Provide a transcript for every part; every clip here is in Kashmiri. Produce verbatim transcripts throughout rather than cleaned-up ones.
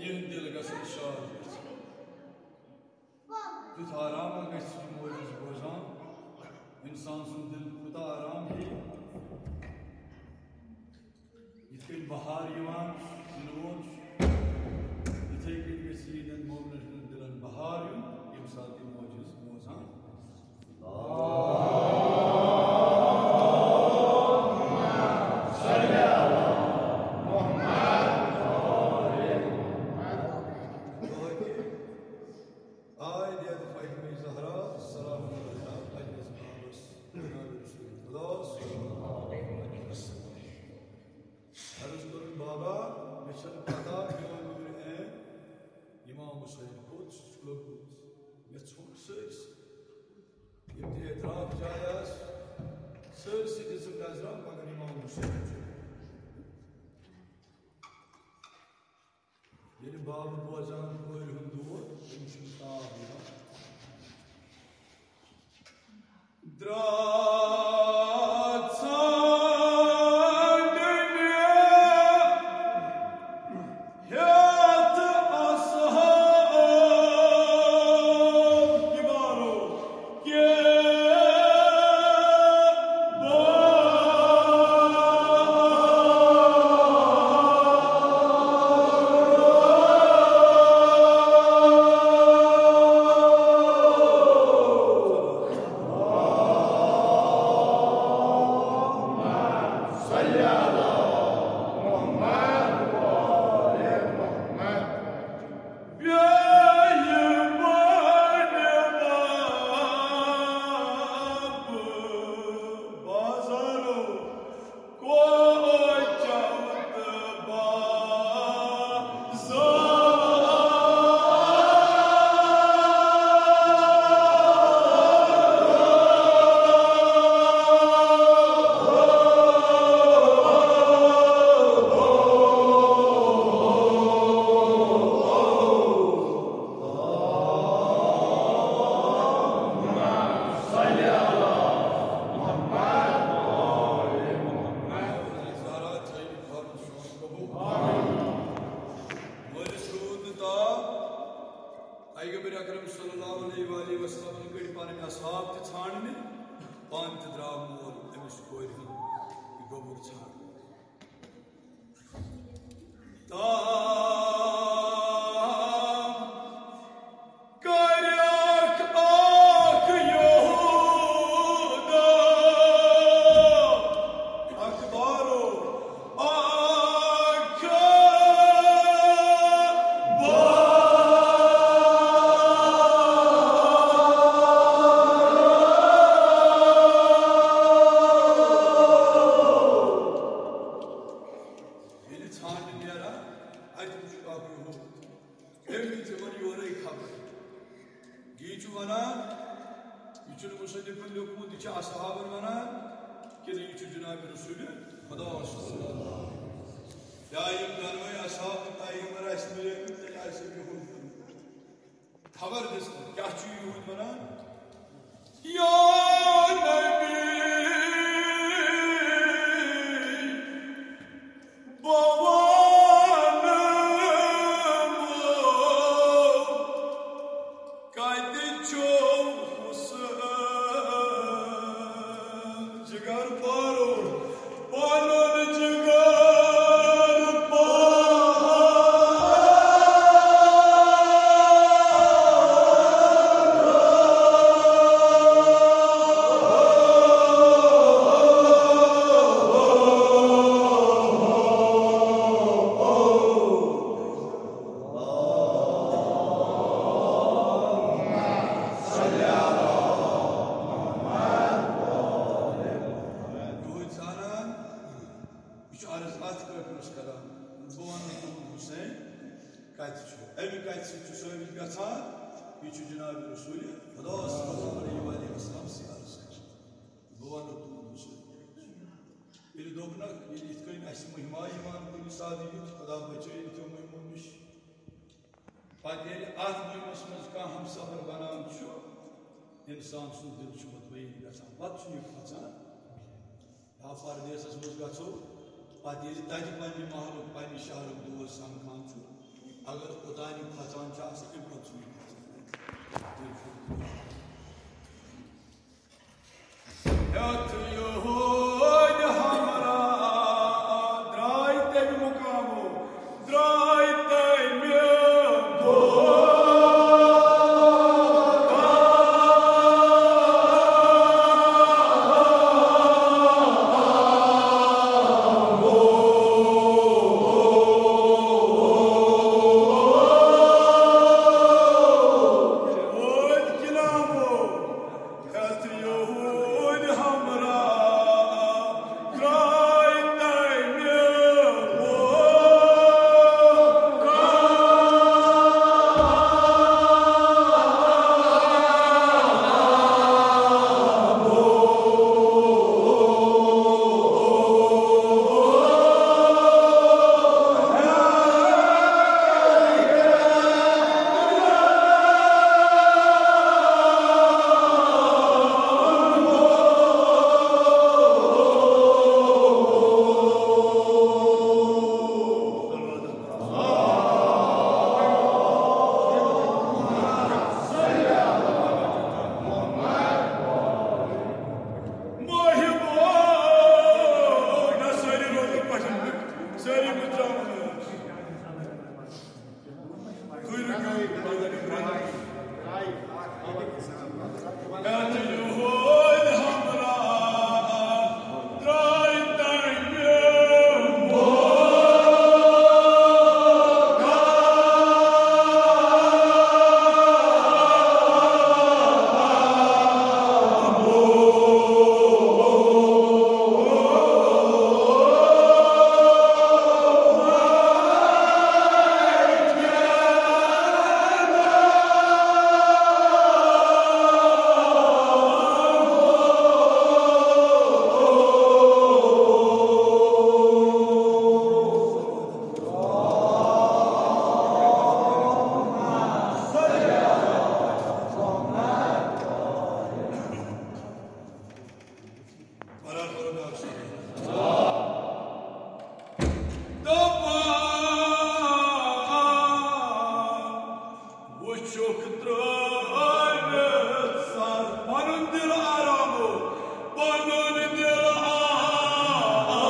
یِہُنٛد دِل گژھن شاد گژھِ۔ تیُتھ آرام گژھِ یہِ معجزٕ بوزان۔ اِنسان سُنٛد دِل کوٗتاہ آرام ہیٚیہِ۔ یِتھ کٔنۍ بہار یِوان چھُ، زِنہٕ وول چھُ، یِتھَے کٔنۍ گژھِ یِہِنٛدٮ۪ن مومنَن ہٕنٛدٮ۪ن دِلَن بہار یُن، ییٚمہِ ساتہٕ یہِ معجزٕ بوزان۔ آے دید فاطمہ زہرا سلام علیہا پننِس بابس جناب رسول خدا صلی اللہ علیہ وسلم۔ عرض کوٚرُن، بابا، مےٚ چھَنہٕ پتہ میون نوٗرِ عین امام حسین کوٚت چھُ لوٚگمُت۔ مےٚ ژھوٚن سٲرسٕے۔ یِم تہِ اعتراف جایہِ آسہٕ، سٲرسٕے دِژٕم نظرہ، مگر امام حسین چھُ۔ ییٚلہِ بابہٕ بوزان کورِ ہُنٛد دود، تٔمِس چھُنہٕ تاب یِوان۔ درٛاو ژھانٛڈنہِ ہیٚتھ اصحاب کِبارو۔ مٲلِس روٗد نہٕ تاب، پیغمبر اکرم صلی اللہ علیہ وآلہ وسلمن کٔڑۍ پنٕنۍ اصحاب تہِ ژھانٛڈنہِ، پانہٕ تہِ درٛاو مول أمِس کورِ ہُنٛد یہِ گوٚبُر ژھانٛڈنہِ۔ تام کریکھ اکھ یہودا اکبرو اکھ ییٚلہِ ژھانٛڈنہِ نیران، اَتہِ وُچھُکھ اکھ یہوٗد۔ تٔمۍ دِژ یِمن یورے خبر۔ یہِ چھُ وَنان، یہِ چھُنہٕ مُصنِفن لیوٚکھمُت، یہِ چھُ اصحابن وَنان، کِنہٕ یہِ چھُ جناب رسول خدا صلی اللہ علیہ وسلم؟ یا یِم دۄنوَے اصحاب پیغمبر اَسہِ مِلیمٕتۍ، تیٚلہِ آسہِ یِہُنٛد وَنان۔ خبر دِژمٕژ، کیٛاہ چھُ یِہُنٛد وَنان؟ یا نبی، بہٕ وَنہٕ کَتہِ چھُ حُسین؟ جگر پارو، پنُن جگر پارو۔ یِہوٚے زانان، یہِ چھُ عرض اَتھ کٲفِرَس کران، بہٕ وَنہٕ تُہُنٛد حُسین کَتہِ چھُ۔ اَمہِ کَتھِ سۭتۍ چھُ ثٲبِت گژھان، یہِ چھُ جناب رسول خدا صلی اللہ علیہ وآلہ وسلم سٕے عرض کران، بہٕ وَنہٕ تُہُنٛد حُسین۔ ییٚلہِ دوٚپنَکھ، ییٚلہِ یِتھ کٔنۍ اَسہِ مُہِمہ یِوان کُنہِ سادٕ یُتھ، خدا بچٲیِن تِمو مُہِمو نِش۔ پتہٕ ییٚلہِ اتھ مُہِمس منٛز کانٛہہ ہمسفر بنان چھُ، انسان سُنٛد دِل چھُ مطمئن گژھان، پتہٕ چھُنہٕ یہِ کھۄژان۔ یا پردیسس منٛز گژھو، پتہٕ ییٚلہِ تتہِ پننہِ محلُک، پننہِ شہرُک دوست سمکھان چھُ، اگر اوٚتام یہِ کھۄژان چھُ آسان، اَمہِ پَتہٕ چھُنہٕ یہِ کھۄژان۔ ہیٚتھ یہود ہمراہ درٛاے تَمہِ مُقامہٕ، درٛاے تَمہِ ماہہِ ماہہِ، نہ سٲری روزن پٹھن پٮ۪ٹھ، سٲری مٔژراوان ٲس۔ تُہۍ رُکِو، یَتھ یِہوٚے ہمراہ درٛاے تَمہِ وٕچھُکھ ترٛٲوِتھ سر پنُن دِل آرامو، پنُن دِل آرامو۔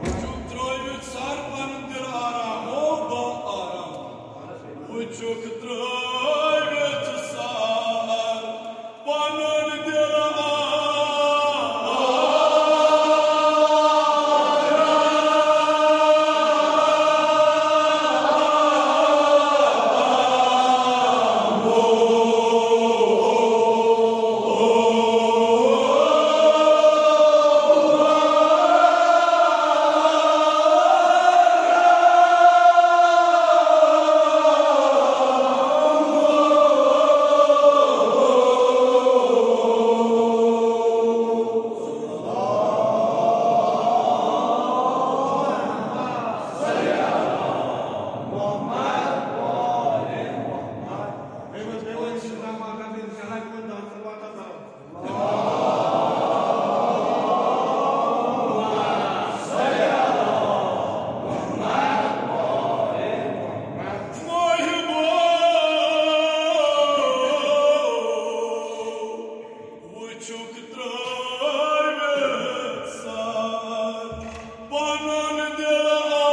وٕچھُکھ ترٛٲوِتھ سر پنُن دِل آرام، او با آرام۔ وٕچھُکھ ترٛٲوِتھ سر پنُن دِل آرام۔ وٕچھُکھ ترٛٲوِتھ سر پنُن دِل آرام۔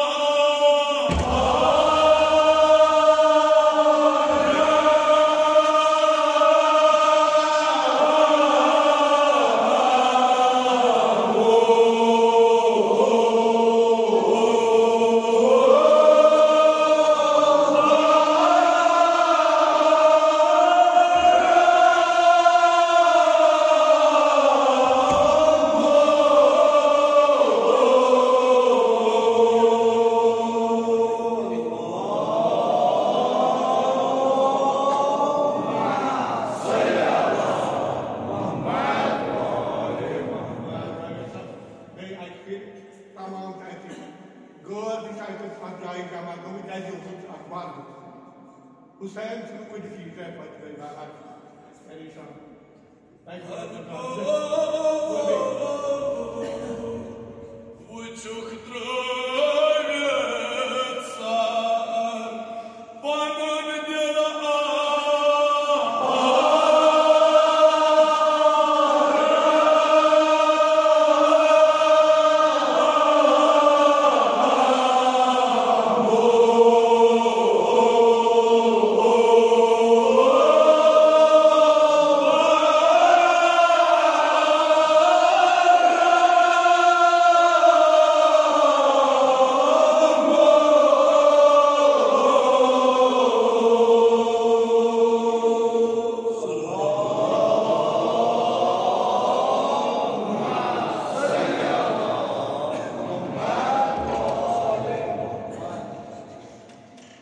حسین چھُنہٕ کُنہِ چیٖزٕ پٮ۪ٹھ پَتہٕ گٔے ناراض، پریشان۔ تۄہہِ چھُو وٕچھُکھ ترٛٲوِتھ سار پَنُن دِل آ۔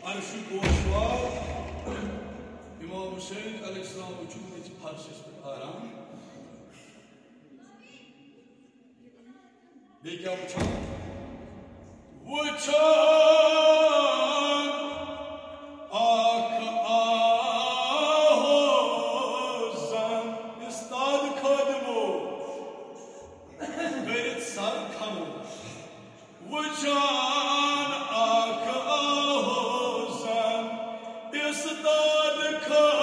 عرشُک گوش وار امام حسین علیہ السلام وٕچھُن تٔتھۍ فرشس پٮ۪ٹھ آرام۔ بیٚیہِ کیٛاہ وٕچھان؟ وٕچھان اکھ آہو زن استاد خٲدمو کٔرِتھ سر خموش۔ وٕچھان اکھ آہو زن استاد خٲدمو۔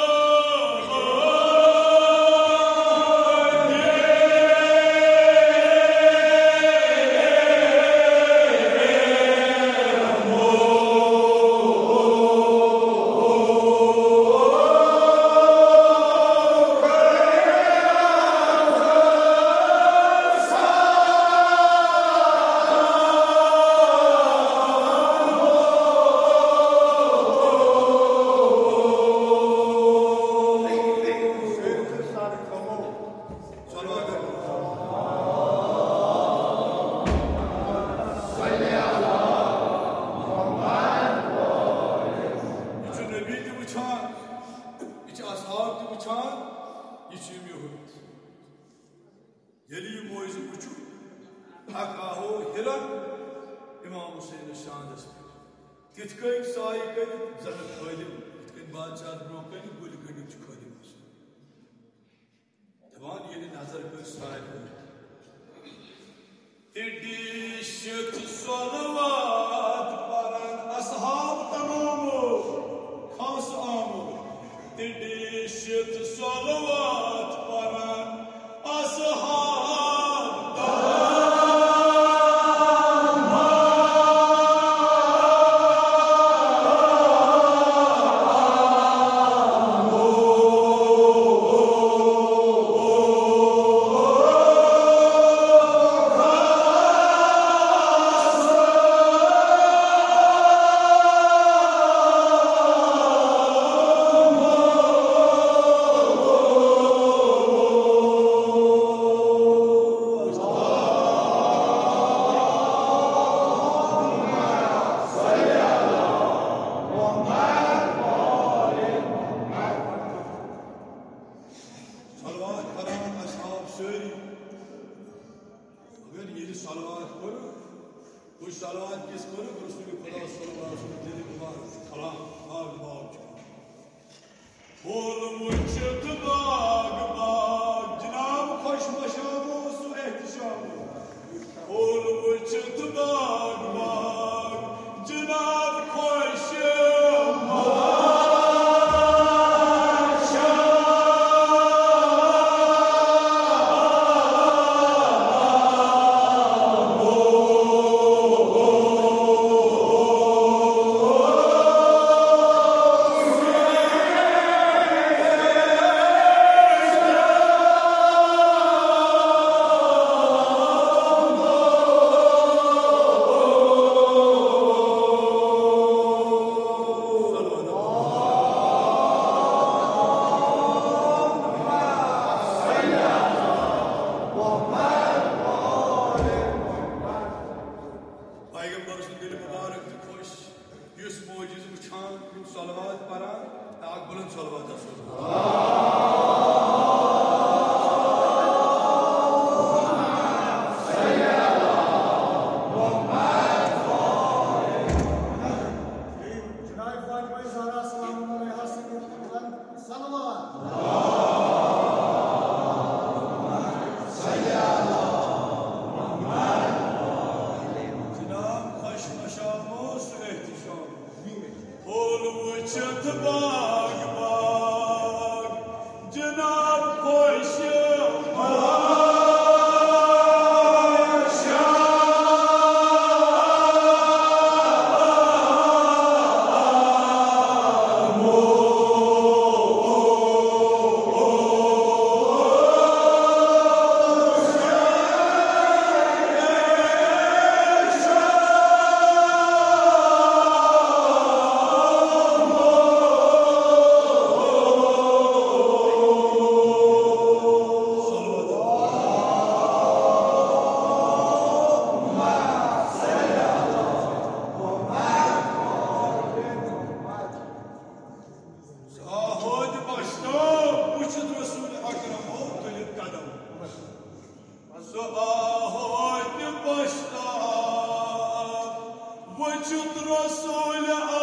یہِ چھُ نبی تہِ وٕچھان، یہِ چھُ اصحاب تہِ وٕچھان، یہِ چھُ أمۍ یِہُنٛد۔ ییٚلہِ یہِ معجزٕ وٕچھُکھ، اکھ آہو ہِلن امام حسینس شاندس پٮ۪ٹھ۔ تِتھ کٔنۍ سایہِ کٔرِتھ زنہٕ خٲدِم، یِتھ کٔنۍ بادشاہس برونٛہہ کنہِ گُلۍ گٔنٛڈِتھ چھُ خٲدِم آسان۔ دپان ییٚلہِ نظر کٔر سارنٕے، تہِ ڈیٖشِتھ صلوات پران اصحاب تمامو خاص آمُت۔ تہِ ڈیٖشِتھ صلوات پران اصحاب تمام۔ صلوات پران اصحاب سٲری۔ مگر ییٚلہِ صلوات پٔرٕکھ، کُس صلوات کِس پٔرٕکھ؟ رسول خدا صلی اللہ علیہ وسلم دِلہِ مُبارک سلام، باغ باغ چھُ۔ پھول وٕچھِتھ باغ باغ، جناب خۄش مشام اوس سُہ احتشام۔ پھول وٕچھِتھ باغ باغ، جناب خۄش مشام۔ تہٕ آ ہوتہِ پشتاو وُچھِتھ رسول اکرم۔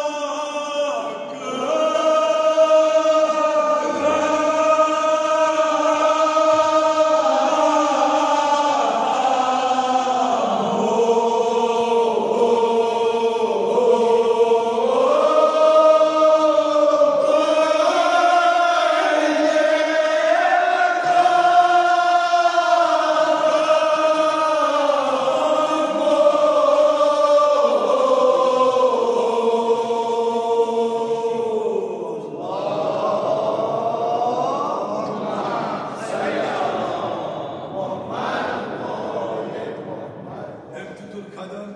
أمۍ تہِ تُل قدم،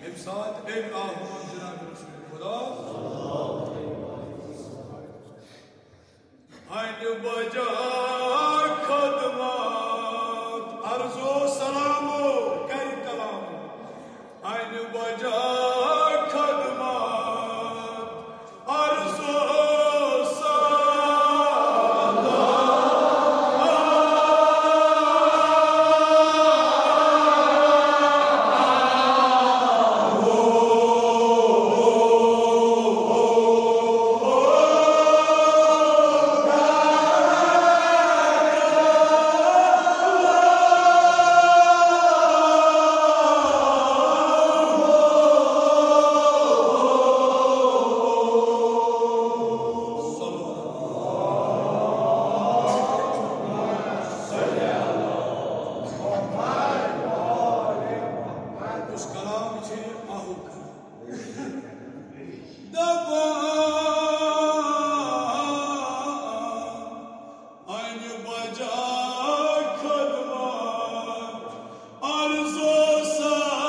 أمۍ ساتہٕ أمۍ آو ہُمن جناب رسول خدا۔ انہِ بجا خدمات عرض و سلام و کر کلام۔ انہِ بجا خدمات عرض و سلام۔ یُس کلام چھُ آہو کران۔ دپان انہِ بجا خدمت عرض و سلام۔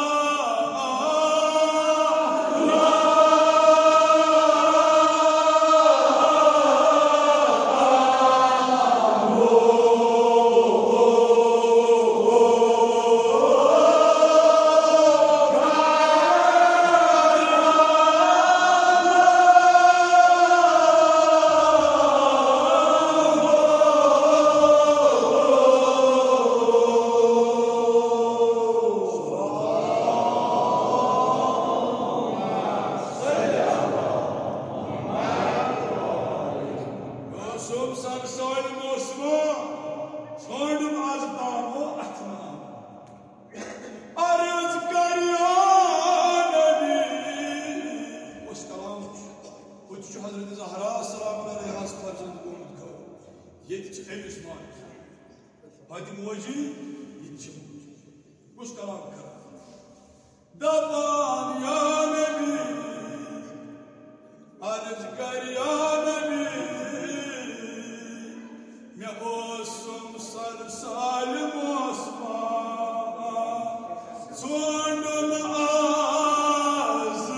یوسف سر سٲلِم اوس وۄنۍ ژھانٛڈُن از تام او اتھٕ نام۔ عرض کر یا نبی۔ کُس کلام چھُ؟ ہُتہِ چھُ حضرت زہرا سلام علیہاس فرزند گوٚمُت غٲب۔ ییٚتہِ چھِ أمِس ماجہِ۔ پتہٕ موجی، ییٚتہِ چھِ موجی۔ کُس کلام کران؟ دپان یا نبی، عرض کر یا نبی، مےٚ اوسُم سر سالم اوسمان ژھانٛڈُن آز۔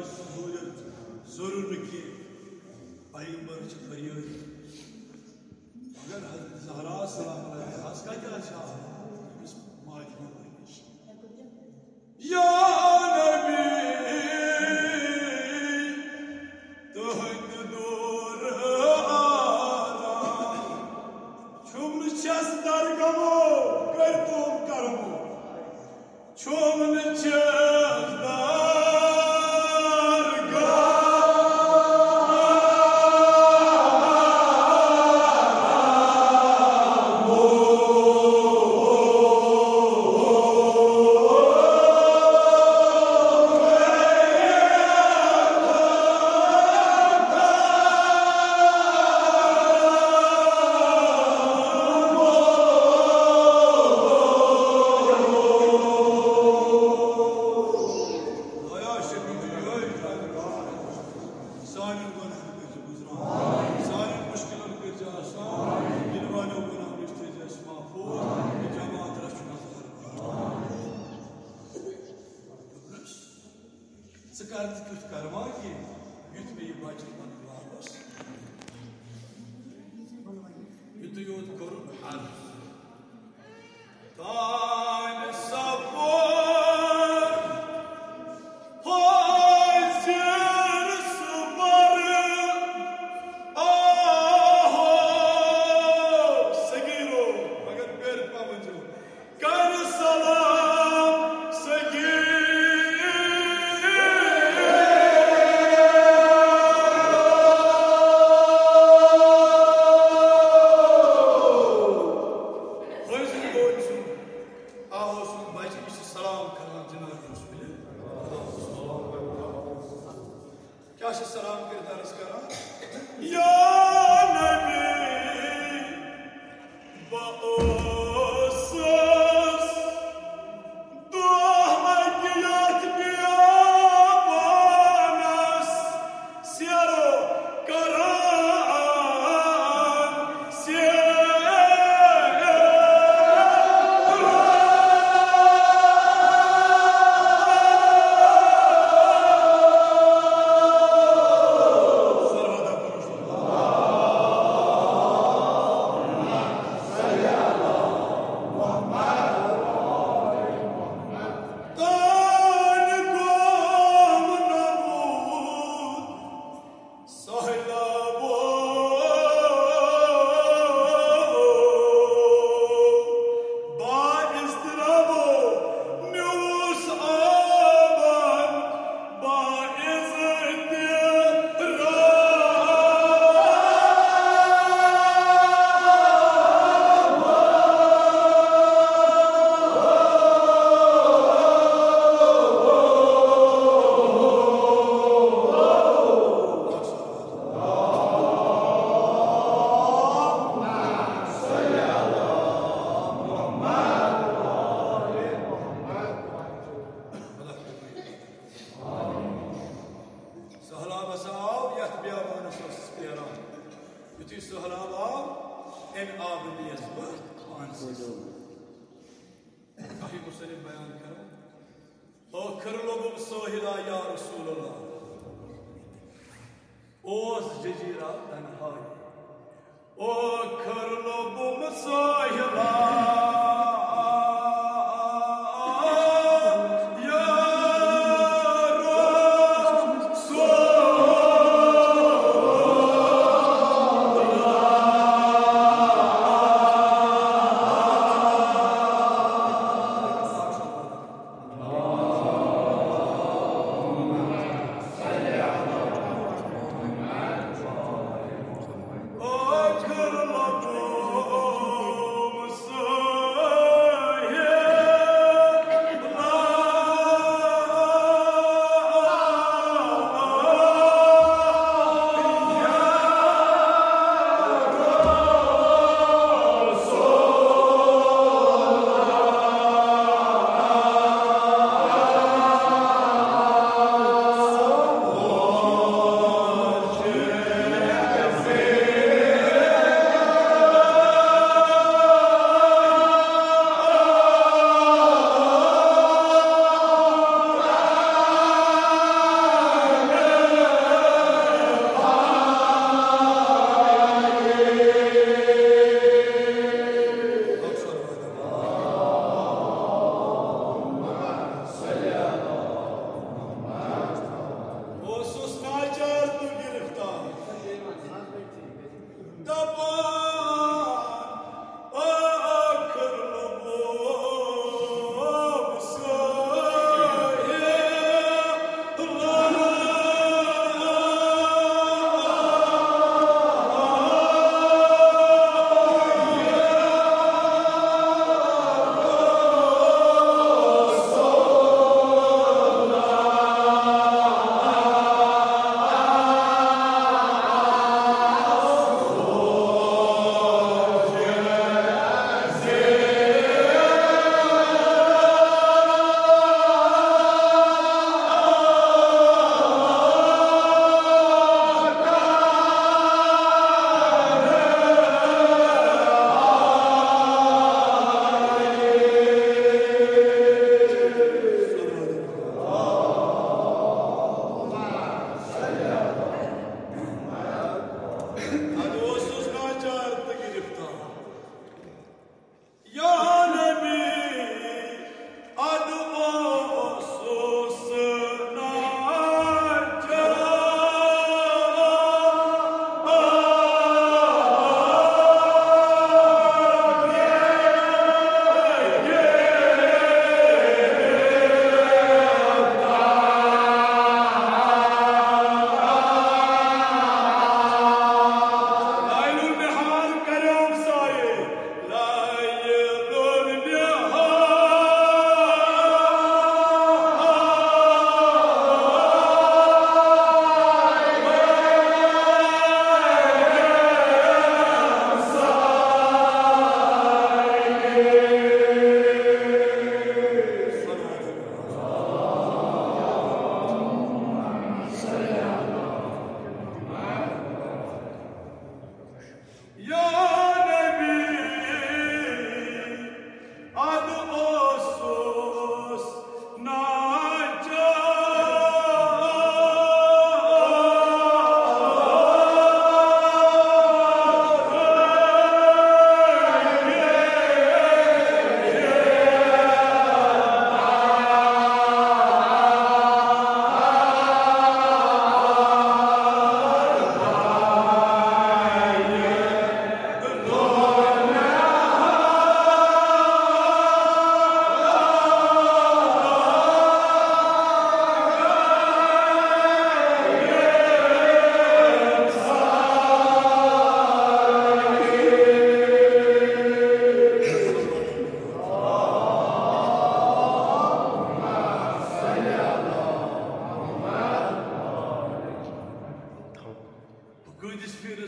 ضروٗرت، ضروٗر نہٕ کینٛہہ۔ پیغمبر چھِ فریٲدی۔ مگر حضرت زہرا سلام علیہا کیٛاہ چھِ آسان؟ أمِس ماجہِ ہُنٛد ریش۔ یا نبی، تُہٕنٛدِ دوٗر آرام چھُم نہٕ چھَس درگمو، کٔرۍ تِم کرمو۔ چھُم نہٕ چھَس درگاہ۔ سانٮ۪ن گۄناہن کٔرۍ زِ گُزران، سانٮ۪ن مُشکِلن کٔرۍ زِ آسان، یِنہٕ والٮ۪و گۄناہو نِش تھٲوۍ زِ اَسہِ محفوٗظ، یہِ جماعت رَچھُن حظ۔ ژٕ کر تہٕ کیُتھ کرما کہِ یُتھ مےٚ یہِ بچہِ پنُن واپس۔ یُتُے یوت کوٚرُن عرض۔ تانۍ سپُد حٲضِر سُہ بَرٕ، آہو، صغیٖرو، مگر پیٲرِتھ ما ؤنۍزیو، کَرِ سلام صغیٖر۔ حٲضِر گوٚو أمۍ سُنٛد آہو سُنٛد بچہِ، یہِ چھُ سلام کران جناب رسول۔ کیٛاہ چھِ سلام کِردارس کران؟ یا نبی، بہٕ اوسُس دۄہ اَکہِ یَتھ بیابانس سیرو کران سیرو۔ تانۍ گوم نبوٗد سہلابو با اضطرابو، نیوٗس آبن با اضطراب۔ سہلاب ہسا آو یتھ بیابانس اوسُس پھیران۔ یُتھُے سہلاب آو، امہِ آبہٕ نیس بہٕ پانسٕے سۭتۍ۔ صحیح مُسلم بیان کران۔ ٲخر لوٚبُم سٲحِلا یا رسول اللہ۔ اوس جزیرہ تنہائی۔ ٲخر لوٚبُم سٲحِلا یا رسول اللہ۔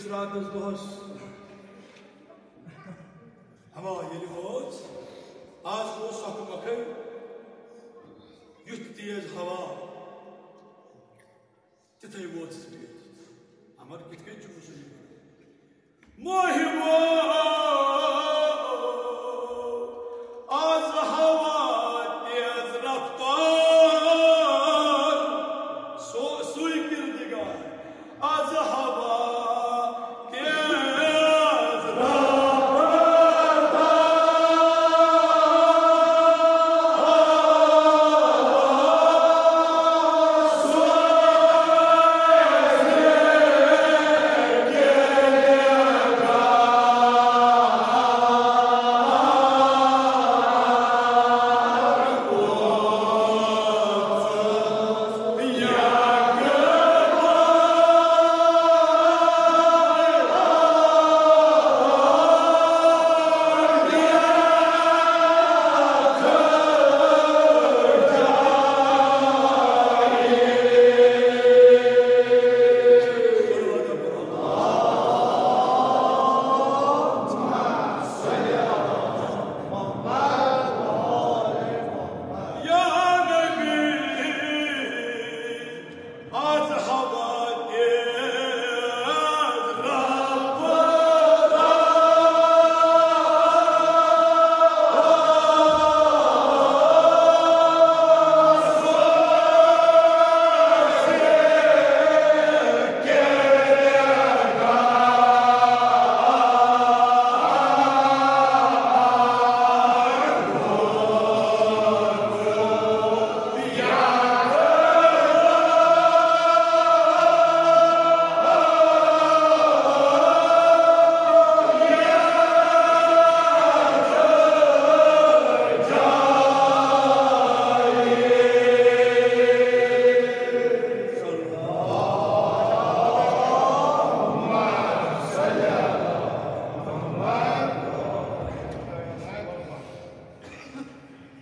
راتس دۄہس ہوا ییٚلہِ وٲژ، آز اوس سۄکھٕ مۄکھٕے یُتھ تیز ہوا، تِتھے وٲژٕس بہٕ یوٚت۔ امر کِتھ کٔنۍ چھُ مسلم؟ موہِمو آز ہوا تیز رفتار، سو-، سُے کردگار آز ہوا تیز رفتار۔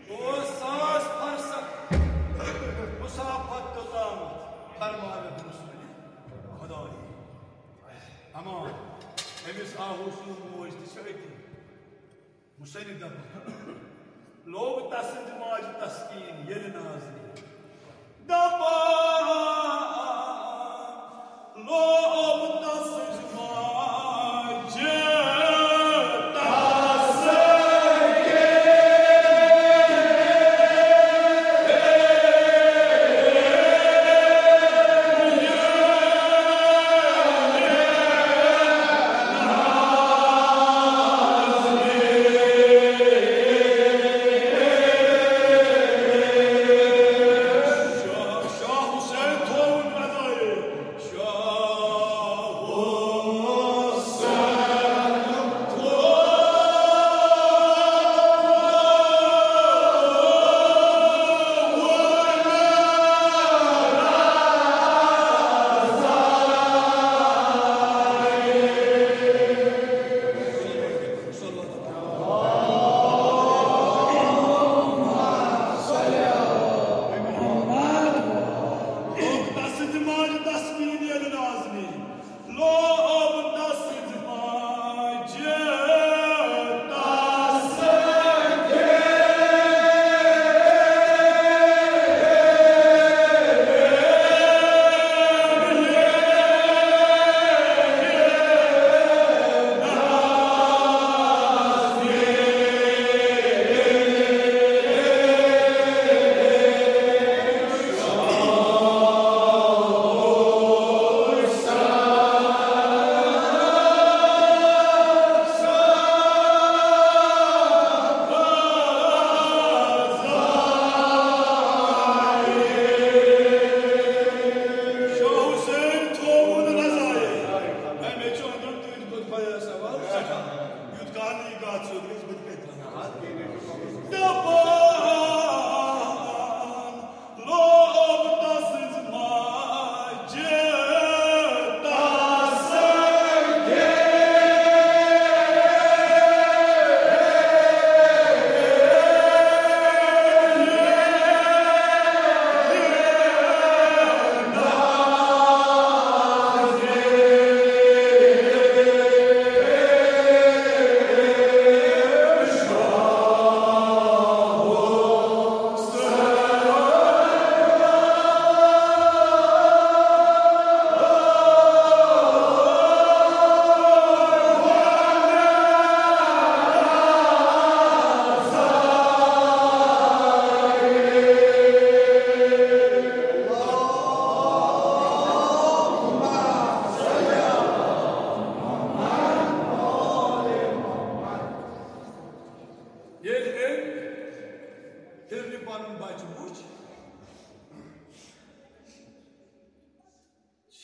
اوس ساس فرسخ مسافت توٚتامَتھ فرماوِ حُسنِ خدایی۔ اما أمِس آہو سُنٛد موج تہِ چھِ أتی۔ حُسینہِ دَپان، لوٚب تسٕنٛزِ ماجہِ تسکیٖن ییٚلہِ نازنہِ۔ دَپان، لوٚب تسٕنٛزِ ماجہِ تسکیٖن۔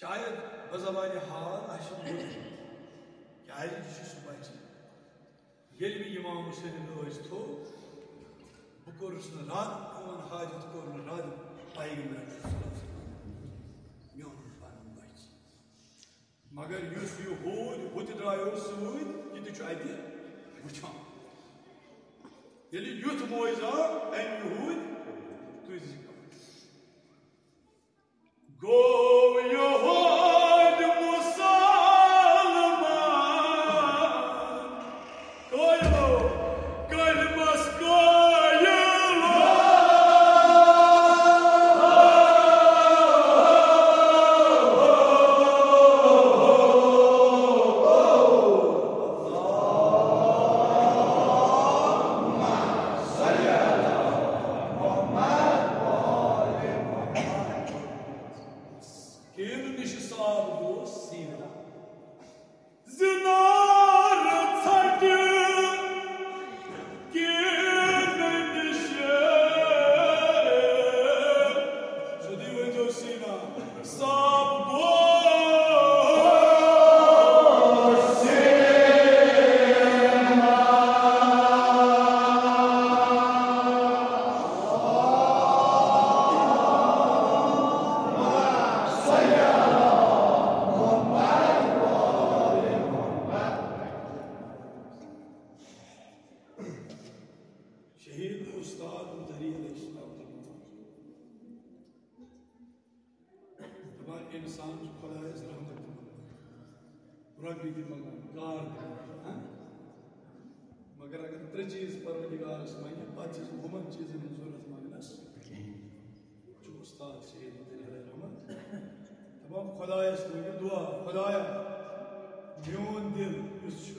شاید بزبانِ حال آسہِ بوٗزمُت، کیٛازِ یہِ چھُ سُہ بچہِ۔ ییٚلہِ مےٚ امام حسین رٲضۍ تھوٚو، بہٕ کوٚرُس نہٕ رد، میون حاجت کوٚر نہٕ رد پیغمبر صلی اللہ علیہ وسلم۔ میون پنُن بچہِ۔ مگر یُس یہِ ہوٗدۍ ہُتہِ درٛایو سۭتۍ، یہِ تہِ چھُ اَتہِ وٕچھان۔ ییٚلہِ یُتھ معجزٕ آو، اَمہِ یِہوٗدۍ تُج زِ گوٚو یِہوٗدۍ مُسلمان۔ قٲیِل، کلمس قٲیِل۔ کینٛہہ نِش صاف گوٚو سیٖنا۔ زِنار ژھٹہِ کینٛہہ نِش۔ سیوٚدُے ؤنۍزیو سیٖنا، صاف گوٚو سیٖنا۔ شہید استاد مدری علیہ السلام۔ دپان، انسان چھُ خۄدایس رحمت دِوان، رۄپیہِ تہِ منٛگان، کار تہِ منٛگان، ہاں؟ مگر اگر ترٛےٚ چیٖز پروردگارس منٛگہِ، پتہٕ چھُس نہٕ ہُمن چیٖزن ہٕنٛز ضروٗرت منٛگنس کِہیٖنۍ۔ چھُ استاد شہید مدنی علیہ رحمت۔ دپان، خۄدایس منٛگہِ دُعا، خۄدایا، میون دِل یُس چھُ،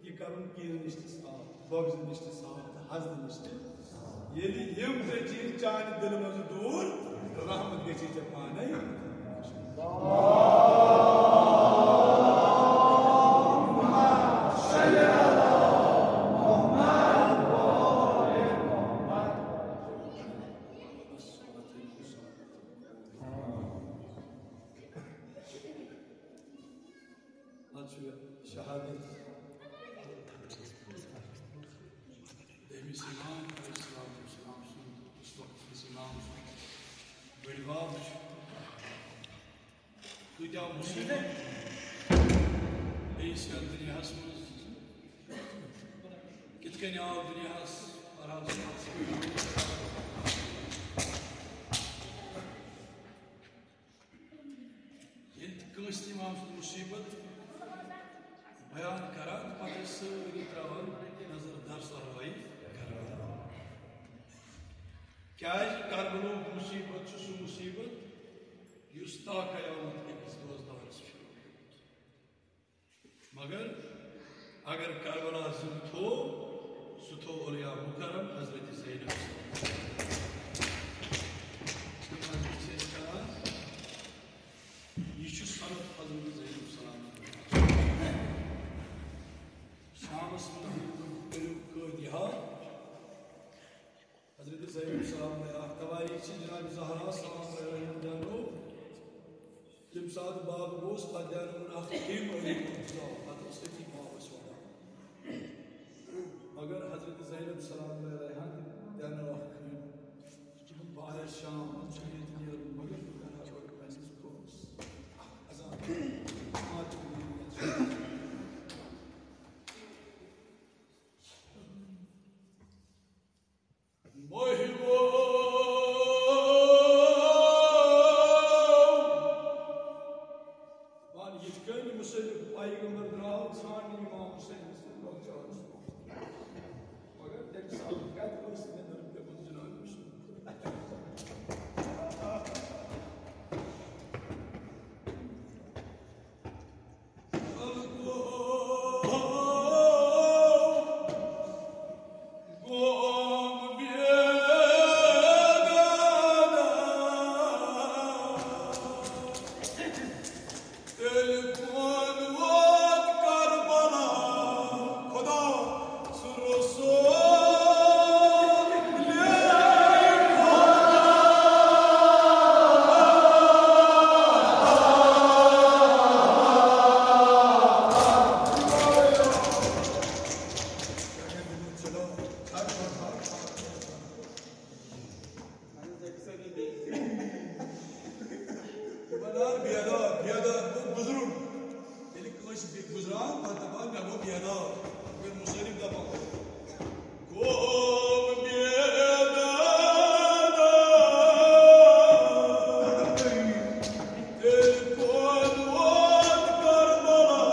یہِ کرُن کینٛہہ نِش تہِ صاف، بغضہٕ نِش تہِ صاف تہٕ حسدٕ نِش تہِ۔ ییٚلہِ یِم ترٛےٚ چیٖز چانہِ دِلہٕ منٛز دوٗر، رحمت گژھی ژےٚ پانے۔ آز چھُ شہادت دٔہمِس امام علیہ الصلوۃ والسلام سُنٛد، اس وقتس امام سُنٛد بٔڑِ بب چھُ۔ کۭتیٛاہ مُصیبت بیٚیِس یَتھ دُنیاہَس منٛز، کِتھ کٔنۍ آو دُنیاہَس، بہرحال، سُہ پَتہٕ سُہ ییٚلہِ تہِ کٲنٛسہِ تہِ امام سٕنٛز مُصیبت بیان کران، پتہٕ ٲسۍ سٲری ترٛاوان نظر در صحرائے کربلا۔ کیٛازِ کربلُک مُصیبت چھُ سُہ مُصیبت یُس تا قیامت أکِس روزدارس پھِرِ۔ مگر اگر کربلا زِندٕ تھوو، سُہ تھوو اولیاء مکرم حضرت زینب۔ تِم حضرت چھِ أسۍ کران، یہِ چھُ سند حضرت زینب سلام۔ شامس منٛز کٔرِو قٲدی حال۔ حضرت زینب سلام علیہا، توٲریٖخ چھِ جناب زہرا سلام علیہا دیانو۔ تَمہِ ساتہٕ باب گوس، پتہٕ دیانووُن اکھ خیمہٕ أنٛدۍ پٔکۍ، پتہٕ اوس تٔتی بابس وَنان۔ مگر حضرت زینب سلام علیہا دیانو اکھ خیمہٕ۔ دوٚپُن، بہٕ آیس شام، وۄنۍ چھُ ییٚتہِ نیرُن، مگر بہٕ کرٕ ہا گۄڈٕ پننِس گرس اکھ اذان۔ ماجہِ میٛٲنۍ یَتھ مٔہۍ ووٚن، یِتھ کٔنۍ مُصطفیٰ پیغمبر درٛاو ژھانٛڈنہِ امام حسینَس تہٕ لۄکچارَس منٛز۔ مگر تَمہِ ساتہٕ بیدار، بیدار گوٚو گُزرُن۔ ییٚلہِ کٲنٛسہِ بے-، گُزران، پتہٕ دَپان، "مےٚ گوٚو بیدار۔" مگر مُصنِف دَپان، "گوٚو بیدار۔" تیٚلہِ کوٚت ووت کربلا؟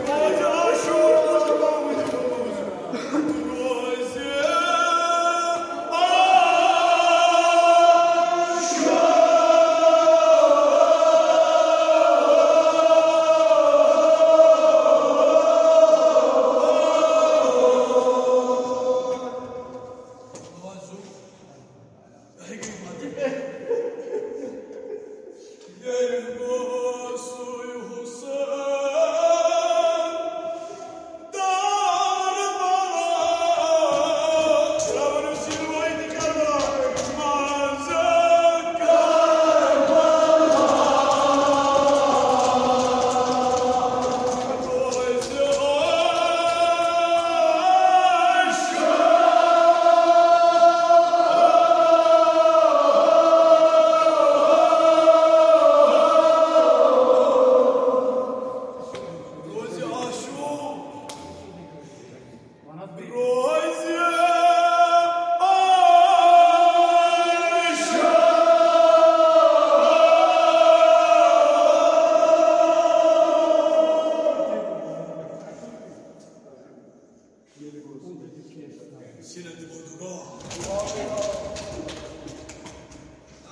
روزِ عاشوق۔ روزِ عاشوق۔ سینہ دِمو دُعا۔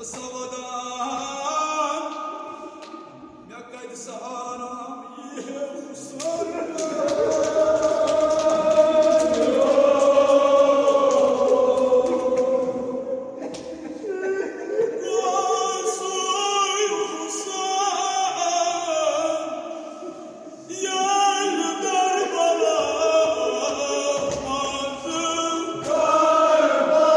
سمادان، مےٚ کتہِ سہارا یہِ حسن؟ کُسُے حسن؟ ییٚلہِ کربلا منٛز کربلا۔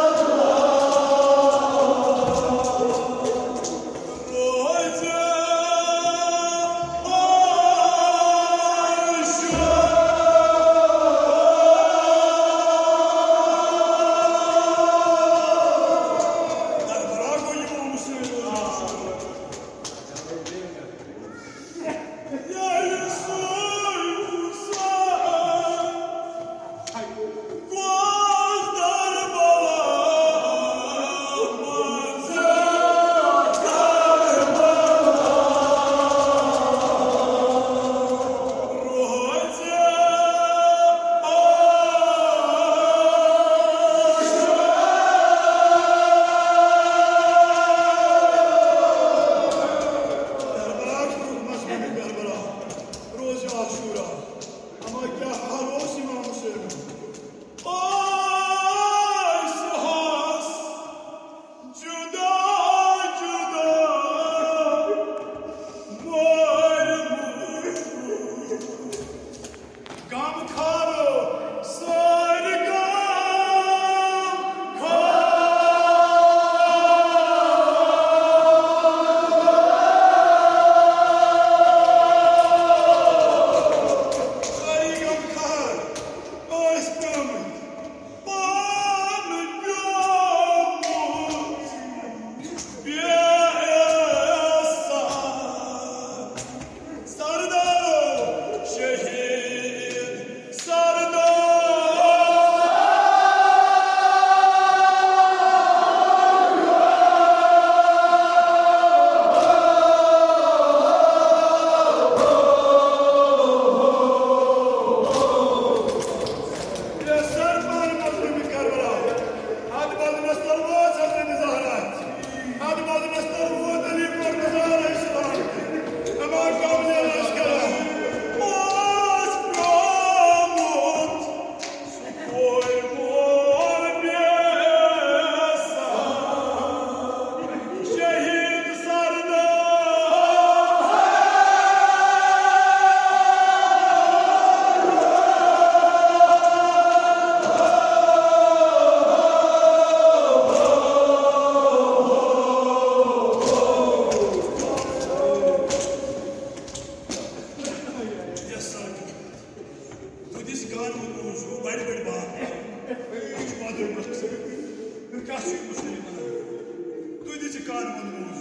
کیٛاہ چھُ یہِ مُسلِم وَنان؟ تُہۍ دِژِ کانٛہہ ووٚنمُت۔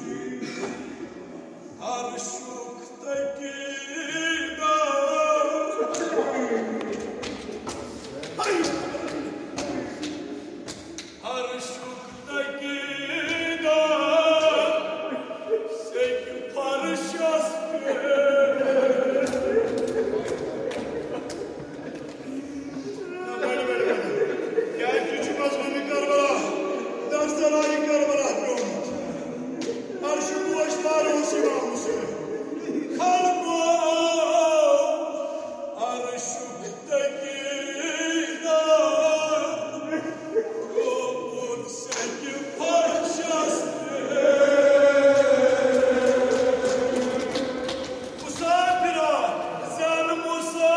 عرشُک تقیٖدار۔ عرشُک تقیٖدار۔ سیٚکہِ فرشس پٮ۪ٹھ۔ نہ، بڑِ، بڑِ، بڑِ۔ کیٛازِ یہِ چھُ مضموٗنِ کربلا، درسَن آیہِ کربلا پیوٚمُت۔ عرشُک گوشوار اوس امام حسین۔ خلقو، عرشُک تقیٖدار۔ گوٚمُت سیٚکہِ فرشس پٮ۪ٹھ۔ مسافرا، زن مسافر۔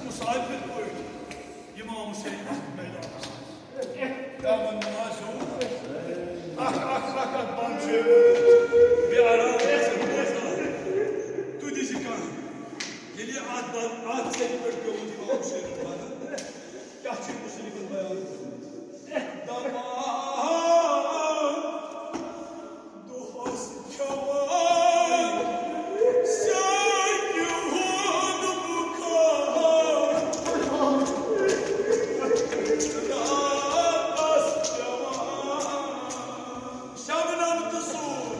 مسافر پٲٹھۍ امام حسین میدانس۔ کیٛاہ وَنہٕ آز ہیوٗ؟ اکھ، اکھ، اکھ، اکھ بند چھُ بے آرام گژھان بوزان۔ تُہۍ دِژِ کانٛہہ۔ ییٚلہِ یہِ اتھ بند، اتھ سیٚکہِ پٮ۪ٹھ پیوٚمُت امام حسینُن بند، کیٛاہ چھُ مُصیبت بیان؟ دپان، دۄہس کھٮ۪وان سیٚکہِ ہُنٛد بُخار۔ راتس پٮ۪وان شبنم تہٕ سوٗر۔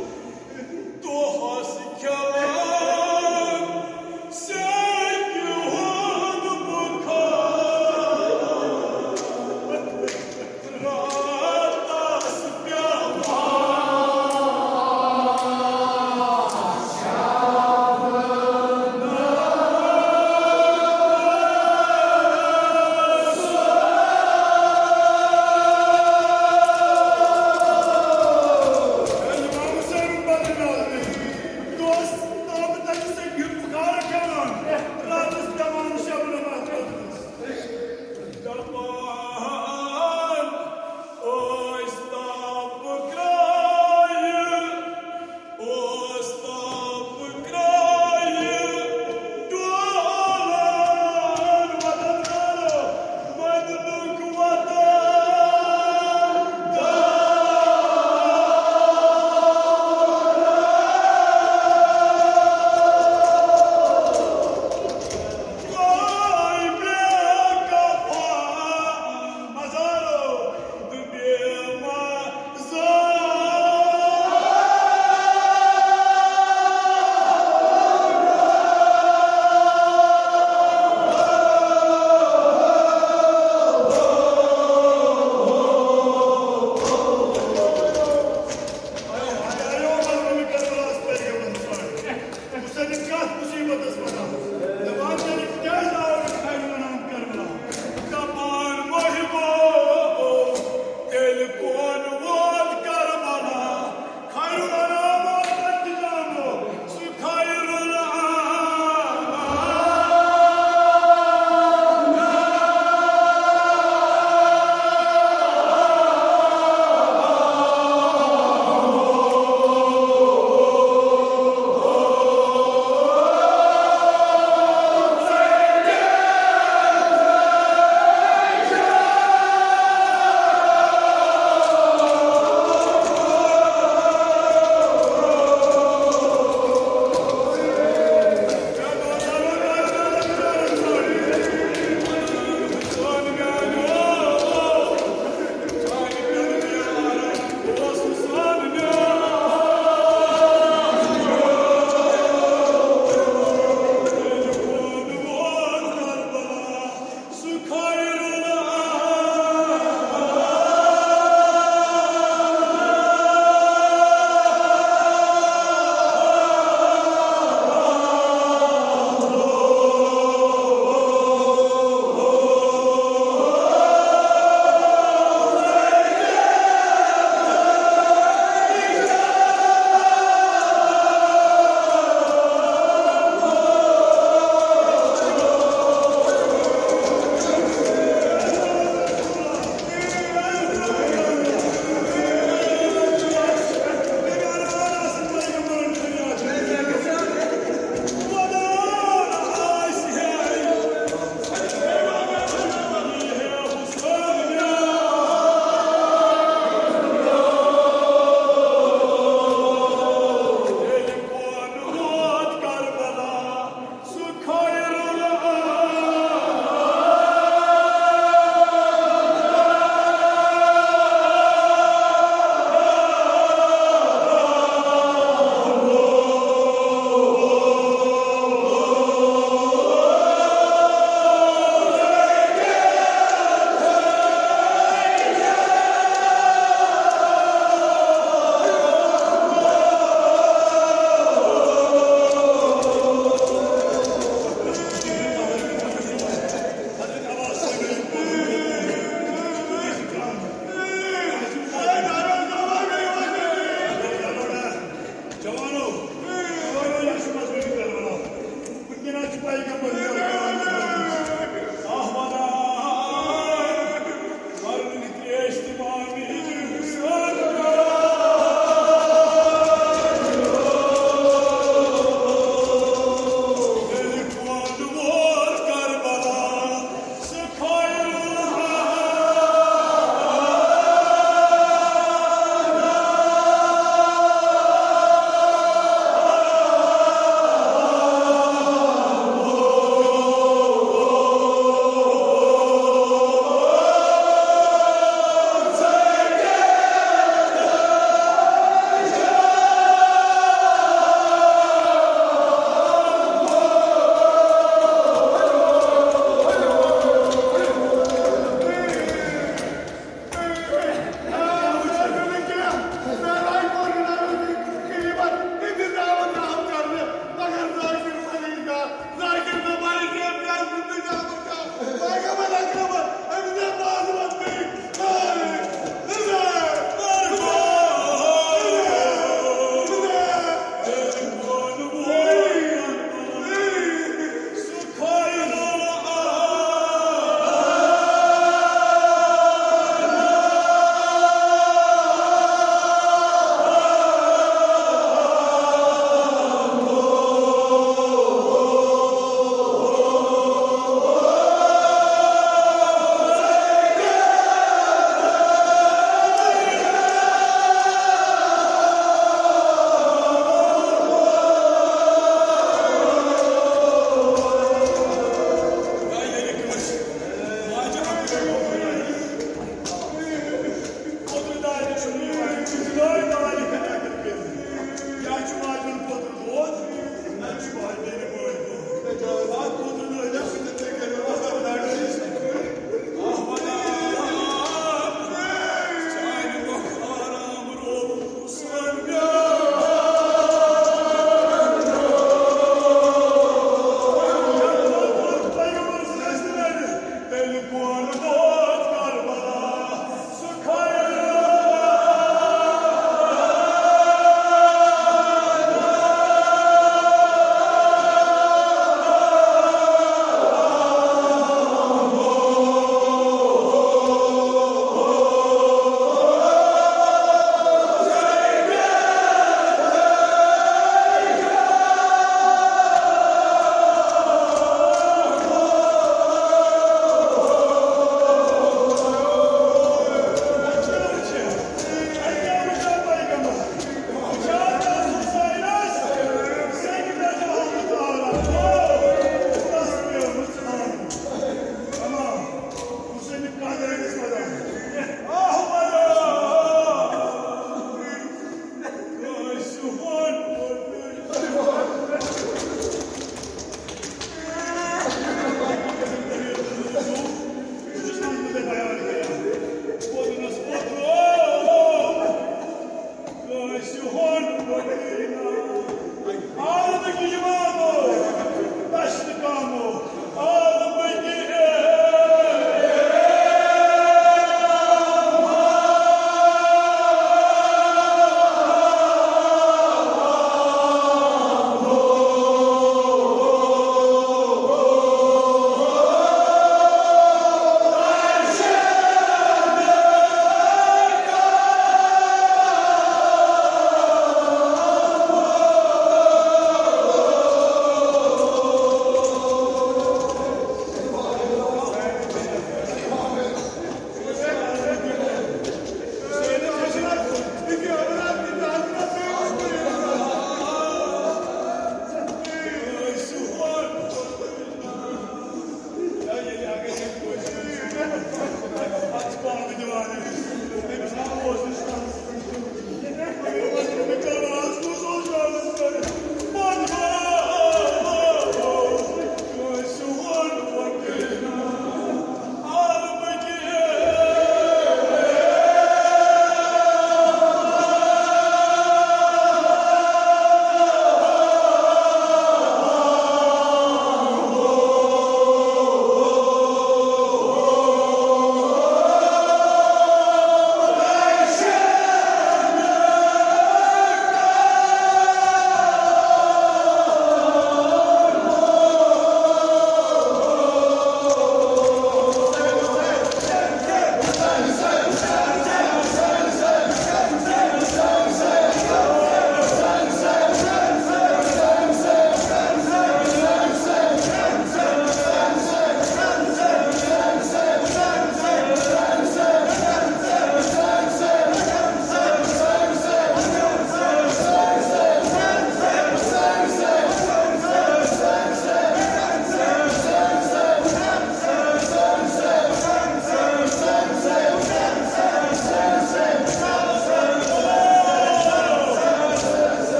دۄہس کھٮ۪وان سیٚکہِ ہُنٛد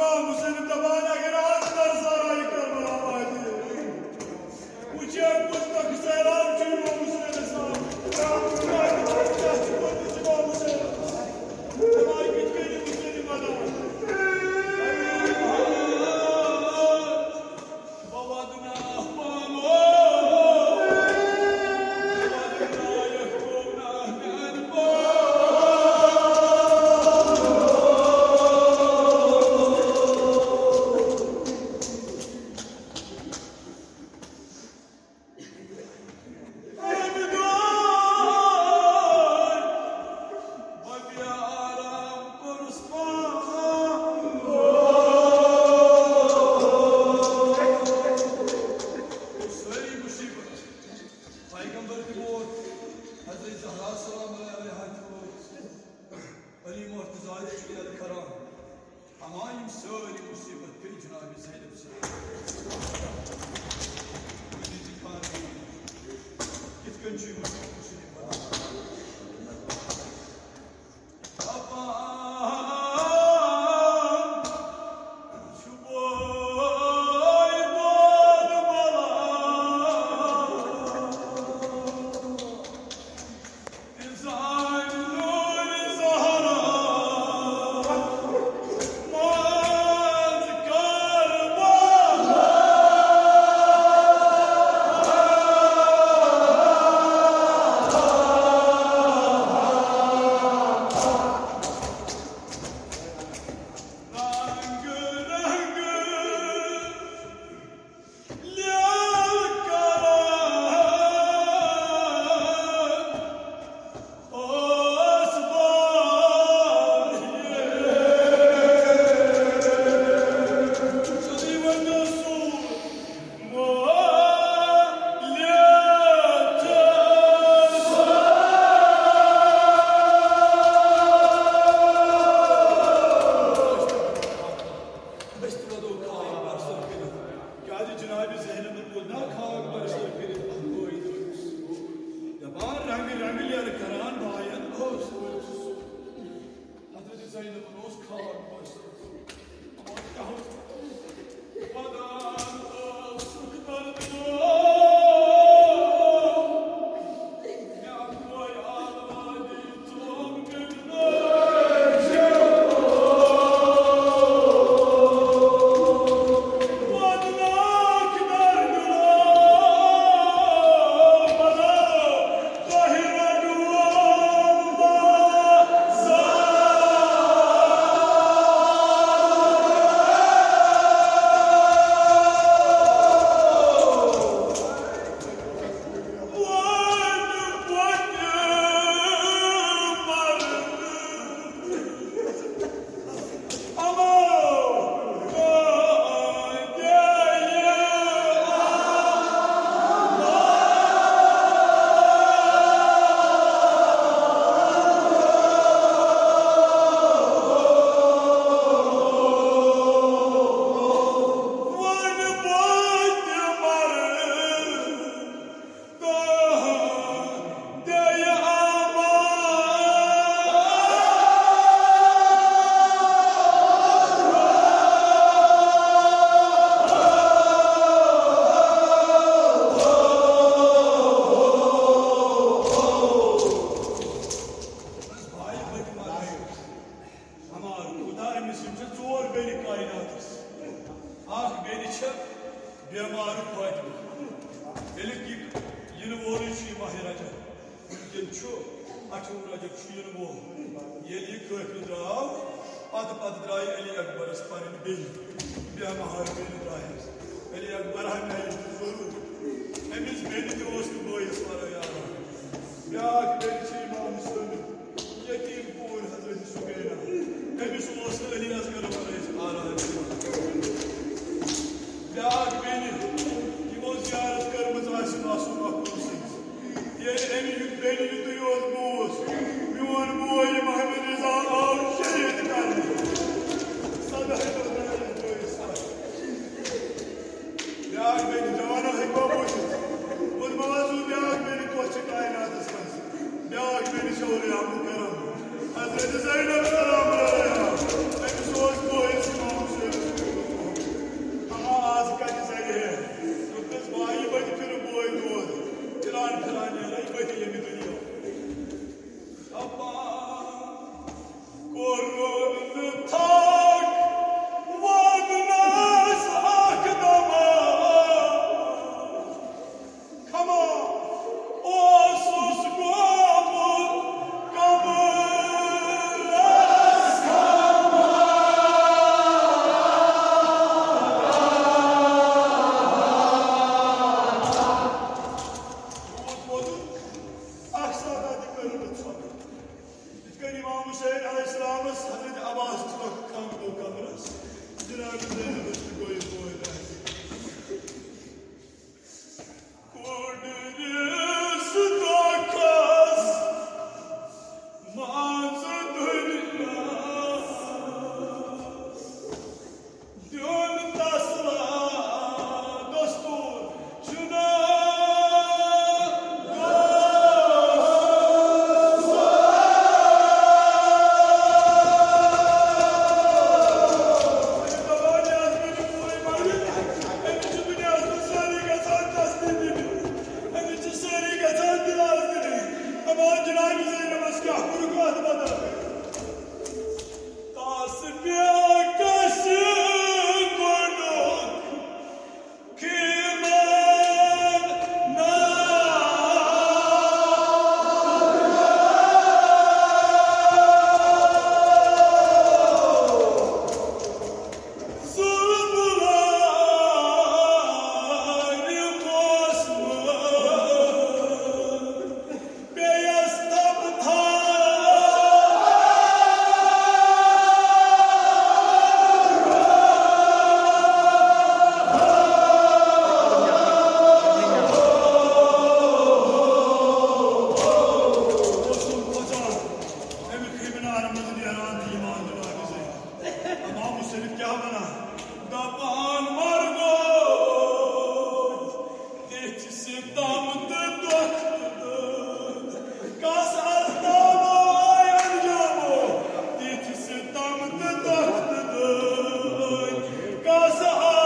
امام حسین دپان، اگر آز درسا راے کربلا واتہِ، وٕچھ کُس تخت سیراب چھُ امام حسینس آمُت۔ کیٛاہ چھُ ووٚنمُت امام حسینس؟ دپان، کِتھ کٔنۍ چھُ حسین ودان؟ سٲری مُصیٖبت۔ پیغمبر تہِ ووت، حضرت زہرا سلام علیہا تہِ ووت، علی مرتضیٰ تہِ چھُ یَلہٕ کران۔ اما یِم سٲری مُصیٖبت پیٚیہِ جناب زینب سۭتۍ۔ کِتھ کٔنۍ چھُ یہِ مُصیٖبت؟ کیٛازِ جناب زینبن ووٚن نا خاک برسر کٔرِتھ اکھ بٲے دوٚیمِس۔ دپان رنگہٕ رنگہٕ ییٚلہِ کران باین اوس۔ حضرت زینبن اوس خاک برسر کوٚرمُت۔ کیٛاہ اوس؟ ودان ٲسٕکھ دردو۔ مےٚ اکھ بٲے عالمہ دی۔ ہمار خدا أمِس یِم چھِ ژور بیٚنہِ کائناتس۔ اکھ بیٚنہِ چھےٚ بیمار فاطمہ۔ ییٚلہِ یہِ یِنہٕ وولٕے چھُ یہِ ماہِ رجب، وٕنکیٚن چھُ اَٹھووُہ رجب چھُ یِنہٕ وول۔ ییٚلہِ یہِ قٲفلہٕ درٛاو، پتہٕ پتہٕ درٛایہِ علی اکبرس پنٕنۍ بیٚنہِ، بے مہار بیٚنہِ درٛایس۔ علی اکبر ہا مےٚ یہِ چھُ ضروٗر۔ أمِس بیٚنہِ تہِ اوس نہٕ بٲیِس ورٲے آرام۔ بیٛاکھ بیٚنہِ چھِ امام حسینٕچ یتیٖم کوٗر حضرت سُکینہ۔ أمِس اوس نہٕ علی اصغر ورٲے آرام دِوان۔ بیٛاکھ بیٚنہِ، یِمو زیارت کٔرمٕژ آسہِ معصوم مخلوق سٕنٛز۔ ییٚلہِ أمۍ یُتھ بیٚنہِ یُتُے یوت بوٗز، میون بوے محمد رضا آو شہید کرنہٕ۔ سداہ دۄہ درٛایس بٲیِس پتھ۔ بیٛاکھ بیٚنہِ، جوانو ہیٚکوا بوٗزِتھ؟ ووٚن، بہٕ وَنہٕ بیٛاکھ بیٚنہِ کۄس چھِ کائناتس منٛز۔ بیٛاکھ کوٚرُن نہٕ تھکھ ودنس اکھ دما۔ کھما اوسُس گوٚمُت کمرس کھما۔ روٗد ووتُن، اکھ ساتھ تہِ کٔرٕن نہٕ ژھۄپہٕ۔ یِتھ کٔنۍ امام حسین علیہ السلامس حضرت عباس ژھۄٹھ کھنٛگ گوٚو کمرس، جناب زینبس تہِ گوٚو یہِ بوے راضی۔ کوٚڑرِس دۄکھس منٛز دُنیا۔ دیُن تسلا دستور چھُنہٕ۔ أمِس چھِ دُنیاہَس منٛز سٲری گژھان تسلی دِنہِ۔ أمِس چھِ سٲری گژھان دِلاس دِنہِ۔ اَما جناب زینبَس کیٛاہ کوٚرُکھ اَتھ بدل؟ تسبیح کشِ گۄڈُک خیمن نار۔ ظلم لارِ موسمہٕ۔ پیٚیَس تَپہٕ تھاو۔ اوسُم کھۄژان، اَمہِ خیمہٕ نارٕ منٛزٕ نیران تہٕ یِوان جناب زینب۔ امام حسین کیٛاہ وَنان؟ دَپان مرگو۔ تِتھۍ ستم تہٕ دۄکھ تہٕ دٲدۍ، کس الطاف آے انجامو؟ تِتھۍ ستم تہٕ دۄکھ تہٕ دٲدۍ، کس آز؟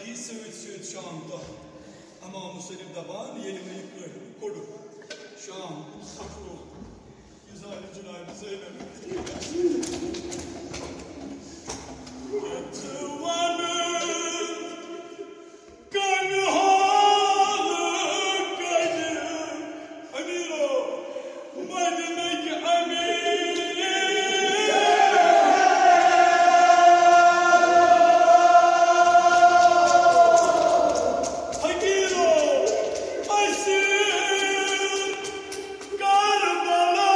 یہِ سۭتۍ سۭتۍ شام تہٕ امام مصنف دپان، ییٚلہِ وۄنۍ یہِ کٔڑ، کوٚڑُکھ شام سفرو، یہِ زانہِ جناب زینب۔ یَتھ وَنہٕ کنہال کَڑِ امیٖرو، مدینٕکۍ امیر۔ فقیرو، اسیر کربلا،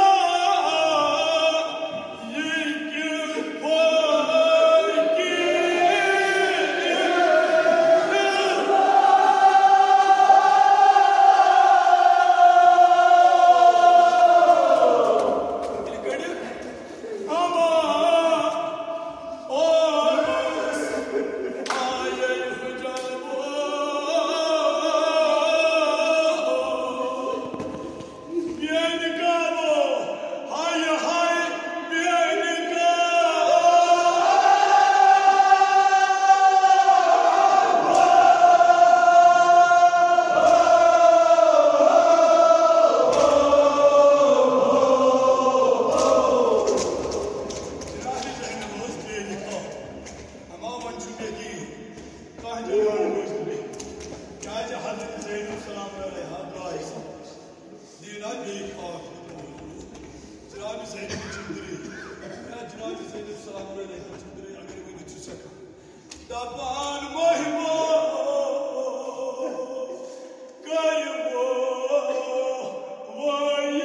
یہ کیوں فقیر؟ اما اور آیے حجابو۔ بے نقابو، ہائے ہائے، بے نقابو۔ جناب زینب ٲس بے نقاب۔ اما وۄنۍ چھُ مےٚ دِیِو کانٛہہ جوان روزِ مےٚ۔ کیٛازِ حضرت زینب سلام علیہا درٛاے سا۔ دِیِو نا بیٚیہِ خاص۔ جناب زینب چھٔنٛدرٕے۔ یا جناب زینب سلام علیہا چھٔنٛدرٕے، اگر ؤنِتھ چھُ سٮ۪ٹھاہ۔ دپان محبوب کٔرِو وۄنۍ۔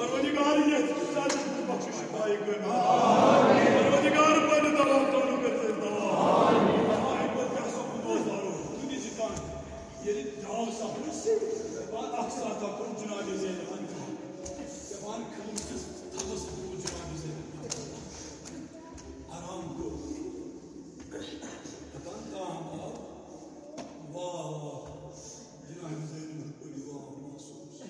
پروردگار، یتھ سادس بخش شفای کٲمل۔ پروردگار، پننہِ دوا کٲمل کٔرۍ زِ دوا۔ آے پتہٕ کیٛاہ سا گُناہ دارو، کُنہِ زِ کانٛہہ۔ ییٚلہِ درٛاو سفرس، دپان اکھ ساتھ کوٚر جناب زینبن کٲم۔ دپان کھٔمٕژ تھزس بوٗز جناب زینبن۔ آرام کوٚر۔ دپان تام آو۔ واہ واہ۔ جناب زینبن کوٚر یہِ واہ محسوٗس۔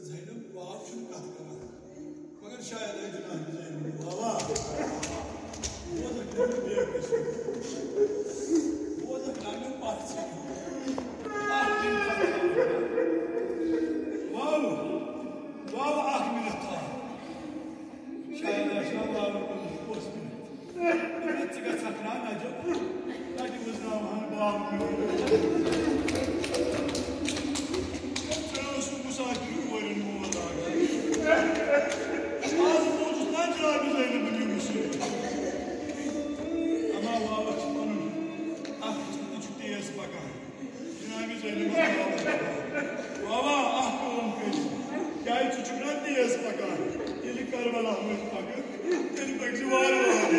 زینب واو چھُنہٕ کتھ کران، مگر شاید آسہِ جناب زینب واو۔ بوزکھ نہٕ مےٚ بیٚیہِ قٕصہٕ۔ بوزکھ نہٕ مےٚ پتھ ژھٕنِتھ۔ اکھ منٹ تھاو۔ واو، واو اکھ منٹ تھاو۔ شاید آسہِ ہا واو کوٚرمُت پوٚژھ منٹ۔ ژٕ گژھکھ نا نجف، تتہِ وٕزناوہن باغ میون۔ ژٕ اوسُکھ مسافر کورٮ۪ن مول لاگان۔ آز بوٗزُس نا جناب زینبن یہِ مُصیبت۔ اما واوس چھُ پنُن اکھ، یہِ چھُ تیز پکان۔ جناب زینب، بابا، اکھ کٲم کٔرِو۔ کیٛازِ ژٕ چھُکھ نا تیز پکان؟ ییٚلہِ کربلا منٛز پککھ، تیٚلہِ پٔکۍ زِ وارٕ وارٕ۔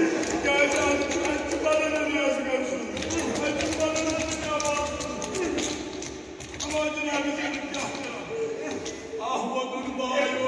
کیٛازِ اَتھ چھُ، اَتہِ چھُ بدن ریس گژھُن۔ اَتہِ چھُ بدن ریس گژھُن۔ اما جناب زینب کیٛاہ کران؟ آہ وَنُن بایو۔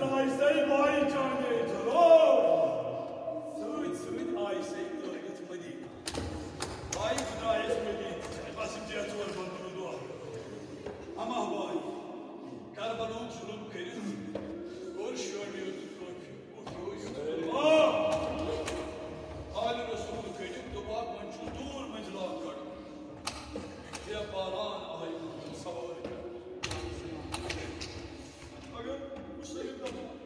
آیہِ سَے بایہِ چانے جلو۔ سۭتۍ سۭتۍ آیہِ سَے تٲرِتھ مدیٖنہٕ۔ بایہِ خۄدایَس مدیٖنہٕ۔ بس یِم ترٛےٚ ژور بندٕ دۄہ۔ اما بایہِ، کربلہُک ظُلُم کٔرِتھ کوٚر شٲمِیو تہٕ کٲفِر۔ آلِ رسول کٔرِتھ دوٚپُکھ، وۄنۍ چھُ دوٗر منزلات کڑُن۔ بے پالان آیہِ سوٲرۍ۔ مگر مُصنِف دَپان،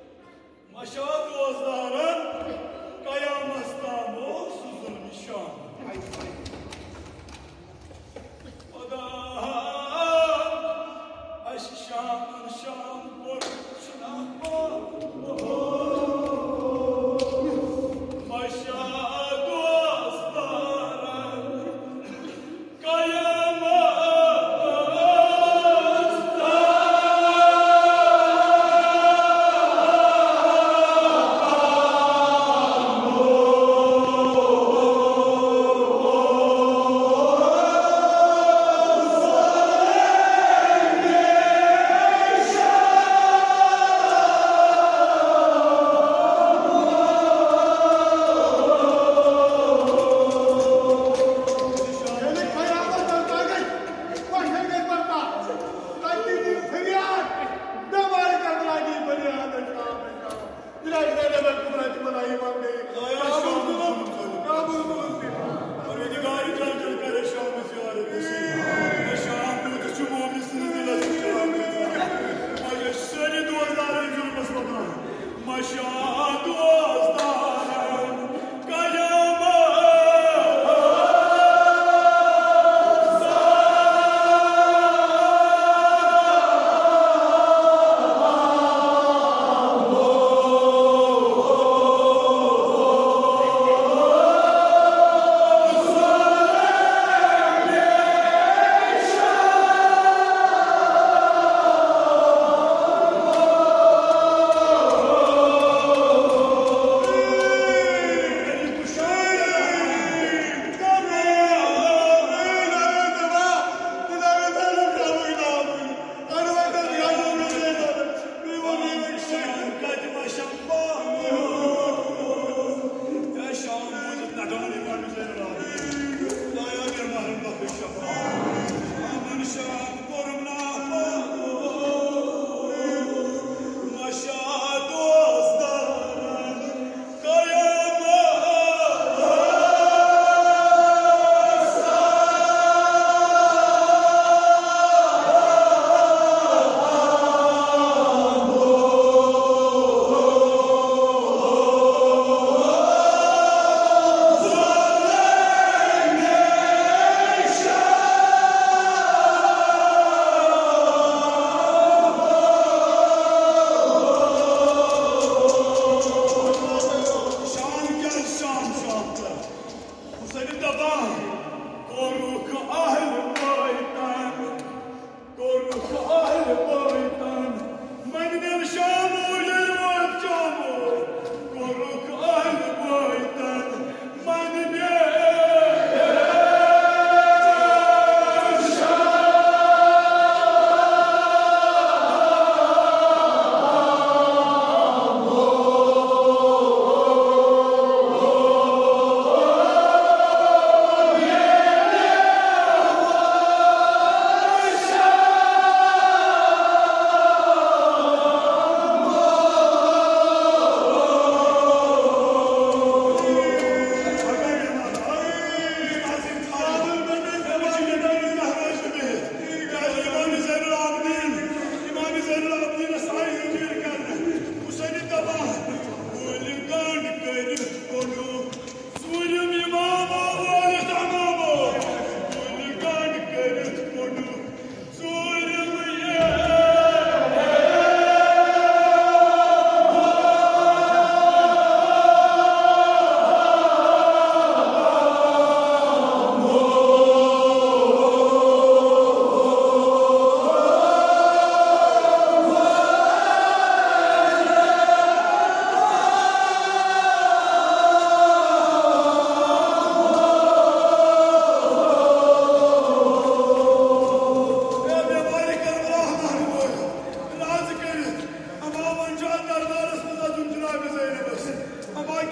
مشاء دوستدارن، قیامس تام اوس سُہ ظُلمِ شام۔ خدا، اَسہِ شامن شام کوٚر چھُنہ پاو۔ مشاء دوستدارن، قیامت پروردگار جل جل کرے شام زیارت نصیب۔ اے شام دیُت چھُ مومن سٕنٛدِس دِلس شام دیُت۔ مگر سٲنۍ دوستدارن ظُلمس وۄتلان۔ مشاء دوستدارن قیامت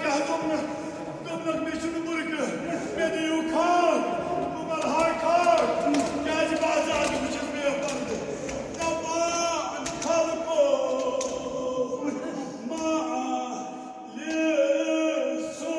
کیٛاہ دوٚپنَکھ؟ دوٚپنَکھ، "مےٚ چھُنہٕ بُرکہٕ، مےٚ دِیِو کھاکھ، بہٕ مَلہٕ ہا کھاکھ، کیٛازِ بہٕ ہسا آز وٕچھِتھ مےٚ پَردٕ۔ دَپان خلقو ما لیسو۔"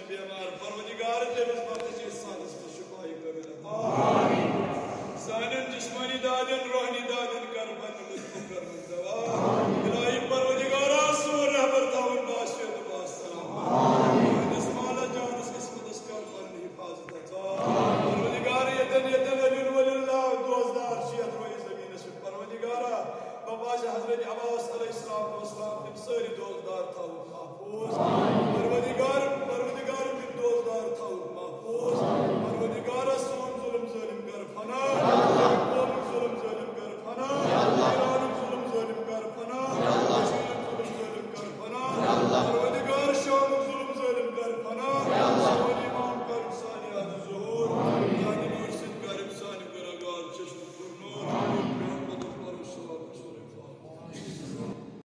بیمار، پروردگار، تٔمِس بخش احسانس منٛز شفای کامل عطا۔ سانٮ۪ن جسمٲنی دادٮ۪ن، روحٲنی دادٮ۪ن کر پننہِ لطفہٕ کرمن دوا۔ الہی پروردگارا، سون رہبر تھاوُن باعث صحت و باعث سلامت۔ تہنٛدِس مالا جانس قسمتس کر پننہِ حفاظت عطا۔ پروردگار، ییٚتٮ۪ن ییٚتٮ۪ن ولین ولی اللہ دوستدار چھِ یتھ رویہِ زمینس پٮ۪ٹھ، پروردگارا، بابا حضرت عباس علیہ السلام، تِم سٲری دوستدار تھاوُن محفوظ۔ پروردگار،